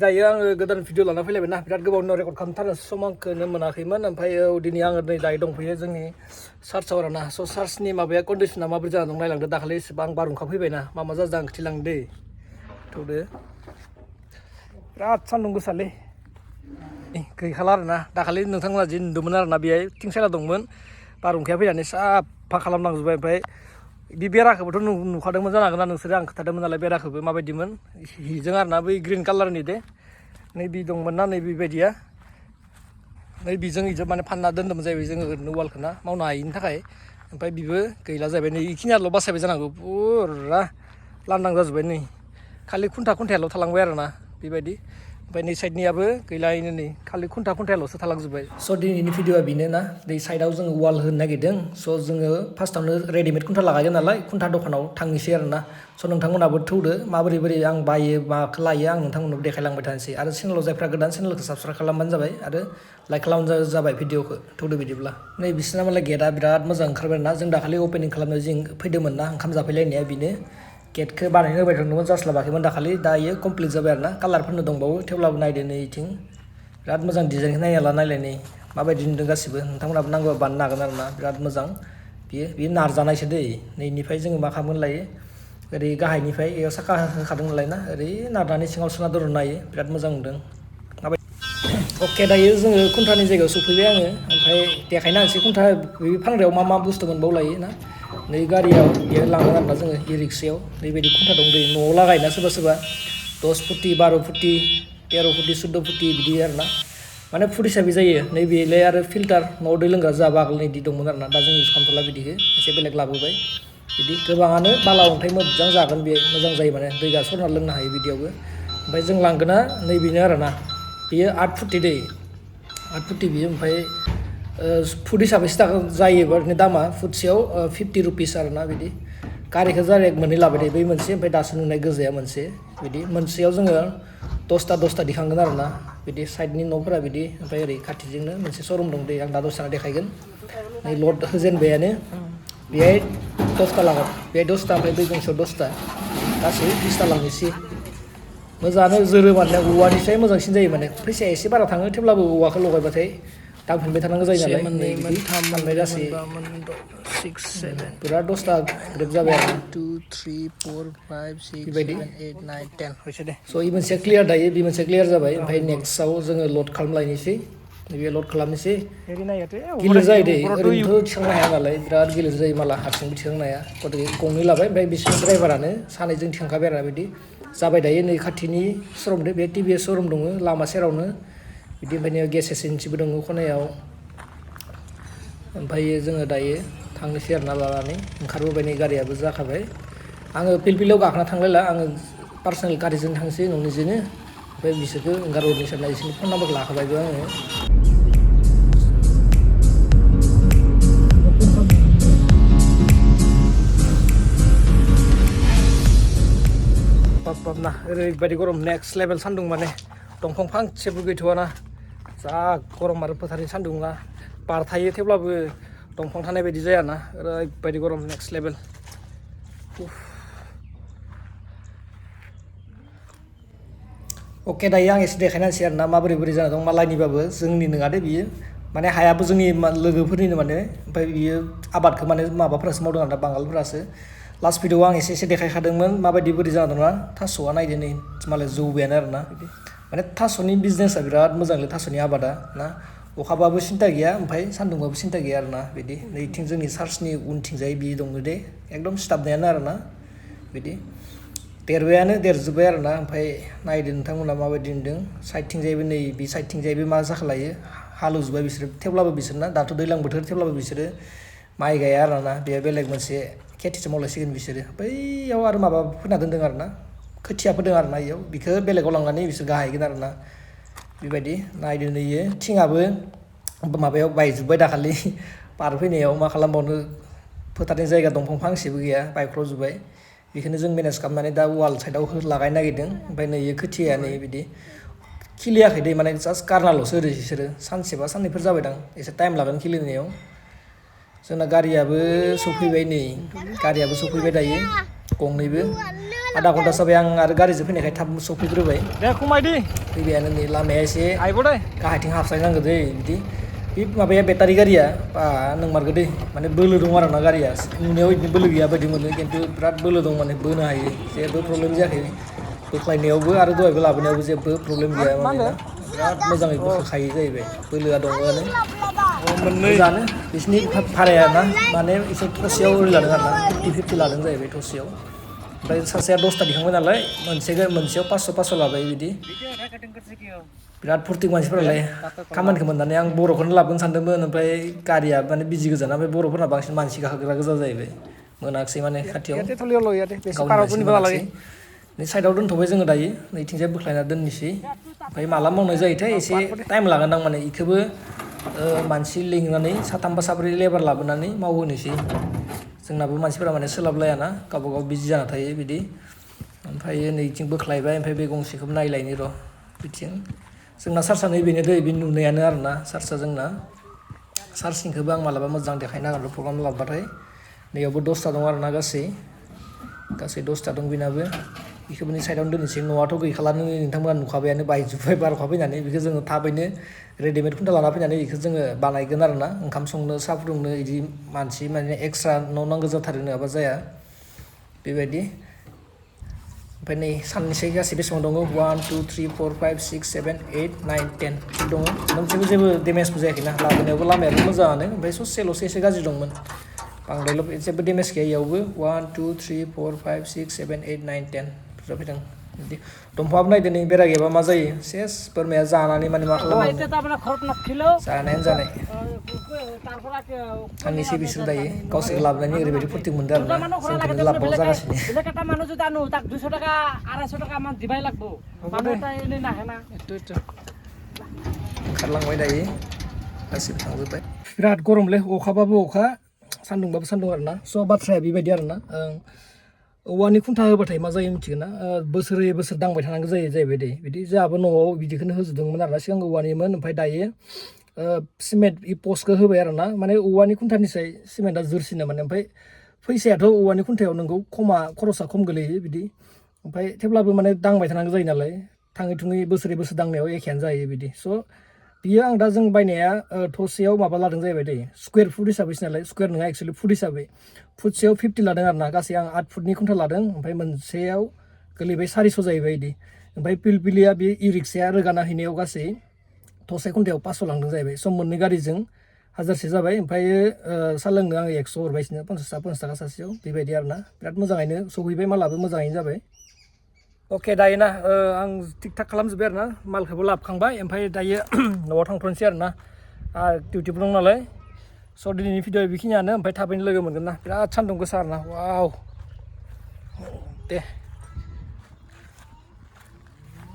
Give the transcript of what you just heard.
जायो आङो गोदान भिडिअ लाना फैलायबाय ना बिराद गोबाव उनाव रेकर्ड खालामथारनो समखौनो मोनाखैमोन ओमफ्राय दिनै आङो नै दायो दंफैयो जोंनि चार्चआव आरोना स' चार्चनि माबाया कन्डिसना माबोरै जाना दं नायलांदो दाखालि एसेबां बारहुंखा फैबायना मा जादों आं खिथिलांदो दै थौदो बिराद सान्दुं गोसालै गैखाला आरोना दाखालि नोंथांमोना जि नुदोंमोन आरोना बेहाय थिं सायला दंमोन बारहुंखाया फैनानै साफा खालामलांजोब्बाय ओमफ्राय बे बेराखौबोथ' नुखादोंमोन जानो हागोन ना नोंसोरो आं खोन्थादोंमोन नालाय बेराखौबो माबायदिमोन हिजों आरोना बै ग्रिन कालारनि दे नै बि दंमोन ना नै बेबायदिया नै बिजों इजों माने फानना दोन्दोंमोन जाहैबाय जोङो ओरैनो वालखौ ना मावनो हायिनि थाखाय ओमफ्राय बिबो गैला जाहैबाय नै इखिनियाल' बासायबाय जानांगौ पुरा लांदां जाजोब्बाय नै खालि खुन्थायाल' थालांबाय आरोना बेबायदि ओमफ्राय नै साइडनियाबो गैलायैनो नै खालि खुन्थायाल'सो थालांजोब्बाय स' दिनैनि भिडिअआ बेनो ना दै साइडआव जोङो वाल होनो नागिरदों स' जोङो फार्स्टआवनो रेडिमेड खुन्था लागायगोन नालाय खुन्था दखानाव थांनोसै आरोना स' नोंथांमोनाबो थौदो माबोरै आं बायो माखौ लायो आं नोंथांमोननोबो देखायलांबाय थानोसै आरो चेनेलाव जायफ्रा गोदान चेनेलखौ साबस्क्राइब खालामबानो जाबाय आरो लाइक खालामबानो जाबाय भिडिअखौ थौदो बिदिब्ला नै बिसोरना मालाय गेटआ बिराद मोजां ओंखारबाय ना जों दाखालि अपेनिं खालामनायाव जों फैदोंमोन ना ओंखाम जाफैलायनाया बेनो गेटखौ बानायनो होबाय थादोंमोन जास्लाबाखैमोन दाखालि दायो कमप्लिट जाबाय आरोना कालारफोरनो दंबावो थेवब्लाबो नायदो नै इथिं बिराद मोजां डिजाइनखौ नायलाय नै माबायदि नुदों गासिबो नोंथांमोनाबो नांगौबा बानायनो हागोन आरोना बिराद मोजां बियो नारजानायसो दै नैनिफ्राय जोङो मा खालामगोन लायो ओरै गाहायनिफ्राय एयाव साखा होखादों नालाय ना ओरै नारनानै सिङाव सोना दोननो हायो बिराद मोजां नुदों अके दायो जोङो खुन्थानि जायगायाव सफैबाय आङो ओमफ्राय देखायना होनोसै खुन्था बे फानग्रायाव मा बुस्थु मोनबावलायो ना नै गारियाव बेयाव लांगोन आरोना जोङो इ रिक्सायाव नैबायदि खुन्था दं दै न'आव लागायोना सोरबा 10 फुटि 12 फुटि 13 फुटि 14 फुटि बिदि आरोना माने फुट हिसाबै जायो नैबेलाय आरो फिल्टार न'आव दै लोंग्रा जाबा आगोल बिदि दंमोन आरोना दा जों इउज खालामथ'ला बिदिखौ एसे बेलेग लाबोबाय बिदि गोबाङानो बाला अन्थाइ मोजां जागोन बे मोजां जायो माने दै गासरना लोंनो हायो बिदियावबो ओमफ्राय जों लांगोना नैबेनो आरोना बेयो 8 फुटि दै 8 फुटि बियो ओमफ्राय फुट हिसाबैसो जायो ओरैनो दामा फुटसेयाव 50 रुपिस आरोना बिदि गारिखौ डाइरेक्ट मोननै लाबाय दे बै मोनसे ओमफ्राय दासो नुनाय गोजाया मोनसे बिदि मोनसेयाव जोङो 10ता दिखांगोन आरोना बिदि साइडनि न'फोरा बिदि ओमफ्राय ओरै खाथिजोंनो मोनसे श'रुम दं दै आं दा दसेना देखायगोन नै लड होजेनबायानो बेहाय 10ता लागोन बेहाय 10ता ओमफ्राय बै गंसेयाव 10ता गासै 20ता लांनोसै मोजाङानो जोरो माने औवानिफ्राय मोजांसिन जायो माने फैसाया एसे बारा थाङो थेवब्लाबो औवाखौ लगायबाथाय दांफिनबाय थानांगौ जायो नालाय नै फानबाय गासै बिराद 10ता ग्रेड जाबाय आरो 2 3 4 5 6 7 8 9 10 हयसे दे स' इ मोनसेया क्लियार दायो बे मोनसेया क्लियार जाबाय ओमफ्राय नेक्स्टआव जोङो लड खालामलायनोसै नैबे लड खालामनोसै गिलिर जायो दे ओरैनोथ' थिखांनो हाया नालाय बिराद गिलिर जायो माला हारसिंबो थिखांनो हाया गतिके गंनै लाबाय ओमफ्राय बिसोर ड्राइभारानो सानैजों थिखांखाबाय आरो बिदि जाबाय दायो नै खाथिनि श'रुम बे टिभिएस श'रुम दङ लामा सेरावनो बिदि ओमफ्राय गेस एजेन्सिबो दङ खनायाव ओमफ्राय जोङो दायो थांनोसै आरोना लानानै ओंखारबोबाय नै गारियाबो जाखाबाय आङो फिलफिलाव गाखोना थांलायला आङो पार्सनेल गारिजों थांसै न'निजोंनो ओमफ्राय बिसोरखौ ओंखारहरनोसै आरोना बिसोरनि फन नाम्बारखौ लाखाबायबो आङो बाब ना ओरैबायदि गरम नेक्स्ट लेभेल सान्दुं माने दंफां फांसेबो गैथ'वाना जा गरम आरो फोथारनि सान्दुंआ बार थायो थेवब्लाबो दंफां थानाय बायदि जायाना ओरैबायदि गरम नेक्स्ट लेभेल अके दायो आं एसे देखायना होनोसै आरोना माबोरै जाना दं मालायनिबाबो जोंनि नङा दे बियो माने हायाबो जोंनि लोगोफोरनिनो माने ओमफ्राय बियो आबादखौ माने माबाफोरासो मावदों आरोना बांगालफोरासो लास्ट भिडिअआव आं एसे देखायखादोंमोन माबायदि बोरै जाना दंना थास'आ नायदो नै मालाय जौबायानो आरोना बिदि माने थास'नि बिजनेसा बिराद मोजांलै थास'नि आबादा ना अखाबाबो सिन्था गैया ओमफ्राय सान्दुंबाबो सिन्था गैया आरोना बिदि नैथिं जोंनि चार्चनि उनथिंजाय बि दङ दे एकदम सिथाबनायानो आरोना बिदि देरजोब्बाय आरोना ओमफ्राय नायदो नोंथांमोना माबायदि नुदों साइडथिंजायबो नै बे साइडथिंजायबो मा जाखोलायो हालौजोब्बाय बिसोरो थेवब्लाबो बिसोरना दाथ' दैज्लां बोथोर थेवब्लाबो बिसोरो माइ गाया आरोना बेयो बेलेग मोनसे खेथिसो मावलायसिगोन बिसोरो बैयाव आरो माबा फोना दोन्दों आरोना खोथिया फोदों आरोना इयाव बिखौ बेलेगाव लांनानै बिसोर गाहैगोन आरोना बेबायदि नायदो नैयो थिङाबो माबायाव बायजोब्बाय दाखालि बारफैनायाव मा खालामबावनो फोथारनि जायगा दंफां फांसेबो गैया बायख्र'जोब्बाय बेखौनो जों मेनेज खालामनानै दा वाल साइडआव लागायनो नागिरदों ओमफ्राय नै खोथिया नै बिदि खिलियाखै दै माने जास्ट गारनाल'सो ओरै बिसोरो सानसेबा साननैफोर जाबायदां एसे टाइम लागोन खिलिनायाव जोंना गारियाबो सफैबाय नै गारियाबो सफैबाय दायो गंनैबो आधा घन्टा जाबाय आं आरो गारिजों फैनायखाय थाब सफैग्रोबाय दे खमायदि फैबायानो नै लामाया एसे गाहायथिं हाबस्लायनांगौ दै बिदि बे माबाया बेटारि गारिया बा नंमारगौ दै माने बोलो दं आरो ना गारिया नुनायाव बिदिनो बोलो गैया बायदि मोनो खिन्थु बिराद बोलो दं माने बोनो हायो जेबो प्रब्लेम जायाखै बोख्लायनायावबो आरो दहायबो लाबोनायावबो जेबो प्रब्लेम गैया माने ना बिराद मोजाङै बोखाखायो जाहैबाय बोलोआ दङआनो मोजाङानो बिसिनि भाराया ना माने एसे थसेयाव ओरै लादों आरो ना 50-50 लादों जाहैबाय थसेयाव ओमफ्राय सासेया 10ता दिखांबाय नालाय मोनसेयाव 500 लाबाय बिदि बिराद फुरथि मानसिफोरालाय खामानिखौ मोननानै आं बर'खौनो लाबोनो सानदोंमोन ओमफ्राय गारिया माने बिजि गोजाना ओमफ्राय बर'फोरना बांसिन मानसि गाखोग्रा गोजा जाहैबाय मोनाखिसै माने खाथियाव गावनि मोनाखिसै नै साइडआव दोनथ'बाय जोङो दायो नैथिंजाय बोख्लायना दोननोसै ओमफ्राय माला मावनाय जायोथाय एसे टाइम लागोन आं माने इखौबो मानसि लिंनानै 3 बा 4 लेबार लाबोनानै मावहोनोसै जोंनाबो मानसिफोरा माने सोलाबलायाना गावबा गाव बिजि जाना थायो बिदि ओमफ्राय नैथिं बोख्लायबाय ओमफ्राय बे गंसेखौबो नायलायनि र' बिथिं जोंना चार्जआ नैबेनो दै बे नुनायानो आरोना चार्जआ जोंना चार्जनिखौबो आं मालाबा मोजां देखायनो हागोन प्रग्राम लाब्बाथाय नैयावबो 10ता दं आरोना गासै 10ता दं बेनाबो बेखौबो नै साइडआवनो दोननोसै न'आथ' गैखालानो नोंथांमोना नुखाबायानो बायजोब्बाय बारहुंखा फैनानै बेखौ जोङो थाबैनो रेडिमेड खुन्था लाना फैनानै बेखौ जोङो बानायगोन आरोना ओंखाम संनो साहा फुदुंनो बिदि मानसि माने एक्सट्रा न' नांगौ जाथारो नङाबा जाया बेबायदि ओमफ्राय नै साननैसै गासै बेसेबां दङ 1 2 3 4 5 6 7 8 9 10 दङ मोनसेबो जेबो डेमेजबो जायाखैना लाबोनायावबो लामायाबो मोजाङानो ओमफ्राय ससेल'सो एसे गाज्रि दंमोन बांद्रायल' जेबो डेमेज गैया इयावबो 1 2 3 4 5 6 7 8 9 10 बुरजा फैदों बिदि दंफांआबो नायदो नै बेरा गैयाबा मा जायो सेस बोरमाया जानानै माने मा खालामो जानायानो जानाय थांनोसै बिसोर दायो गावसोरखौ लाबोनानै ओरैबायदि फुरथि मोनदों आरोना जोंखौनो लाबोबाव जागासिनो ओंखारलांबाय दायो गासिबो थांजोब्बाय बिराद गरमलै अखाबाबो अखा सान्दुंबाबो सान्दुं आरोना स' बाथ्राया बेबायदि आरोना औवानि खुन्था होबाथाय मा जायो मिथिगोन ना बोसोरै बोसोर दांबाय थानांगौ जाहैबाय दै बिदि जोंहाबो न'आव बिदिखौनो होजोबदोंमोन आरोना सिगां औवानिमोन ओमफ्राय दायो सिमेन्ट पस्टखौ होबाय आरोना माने औवानि खुन्थानिसाय सिमेन्टआ जोरसिनो माने ओमफ्राय फैसायाथ' औवानि खुन्थायाव नोंगौ खरसा खम गोलैयो बिदि ओमफ्राय थेवब्लाबो माने दांबाय थानांगौ जायो नालाय थाङै थुङै बोसोरै बोसोर दांनायाव एखेयानो जायो बिदि स' बियो आं दा जों बायनाया थसेयाव माबा लादों जाहैबाय दै स्कुवेर फुट हिसाबैसो नालाय स्कुवेर नङा एक्सुवेलि फुट हिसाबै फुटसेयाव 50 लादों आरोना गासै आं 8 फुटनि खुन्था लादों ओमफ्राय मोनसेयाव गोलैबाय 400 जाहैबाय बिदि ओमफ्राय पिलपिलिया बे इ रिक्साया रोगाना हैनायाव गासै थसे खुन्थायाव 500 लांदों जाहैबाय सम मोननै गारिजों 1000 जाबाय ओमफ्राय साहा लोंनो आङो 100 हरबायसिनो 50 थाखा सासेयाव बेबायदि आरोना बिराद मोजाङैनो सौहैबाय मालाबो मोजाङैनो जाबाय अके दायो ना आं थिक थाक खालामजोब्बाय आरोना मालखौबो लाबोखांबाय ओमफ्राय दायो न'आव थांथ'नोसै आरोना डिउटिबो दं नालाय स' दिनैनि भिडिअ बेखिनियानो ओमफ्राय थाबैनो लोगो मोनगोन ना बिराद सान्दुं गोसा आरोना वाव दे